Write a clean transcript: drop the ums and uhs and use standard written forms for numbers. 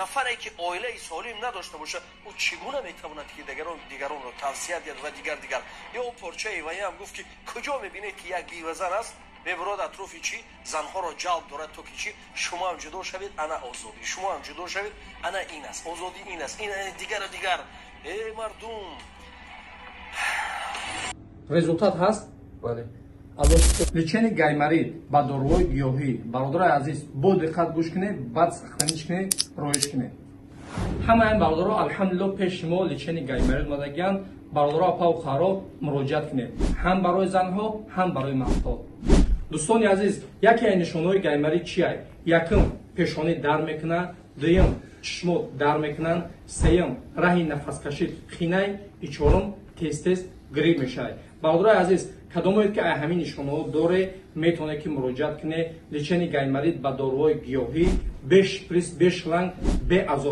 Нафаре ки оилаи солим надошта бошад, ӯ чӣ гуна метавонад ки дигаронро тавсия диҳад ва дигар дигар. Ё ӯ порчаи ваям гуфт, ки куҷо мебинед, ки як бивазан аст, мебурод атрофи чӣ занҳоро ҷалб дорад, то ки чӣ, шумоам ҷудо шавед, ана озодӣ, шумоам ҷудо шавед, ана ин аст озодӣ, ин аст ин, дигару дигар. Э, мардум! Результат ҳаст? Бале. Лечение гайморит ба доруҳои гиёҳӣ. Бародарои азиз, бо диққат гӯш кунед, баъд сохранить кунед, роиш кунед. Ҳамаи бародаро, алҳамдулилло, пеши мо лечение гайморит омадагианд. Бародаро, апаву харо, муроҷиат кунед, ҳам барои занҳо, ҳам барои мардҳо. Дӯстони азиз, яке аз нишонаҳои гайморит чия? Якум, пешонӣ дард мекунад, дуюм, чишмот дард мекунанд, сеюм, раҳи нафаскашӣ қинай и чорум, тез тез грипп мешавад. Бародарои азиз, кадомое ки ай ҳамин нишонаҳо доре, метавонед ки муроҷиат кунед. Лечение гайморит ба доруҳои гиёҳӣ, бе шприц, бе шланг, бе азоб.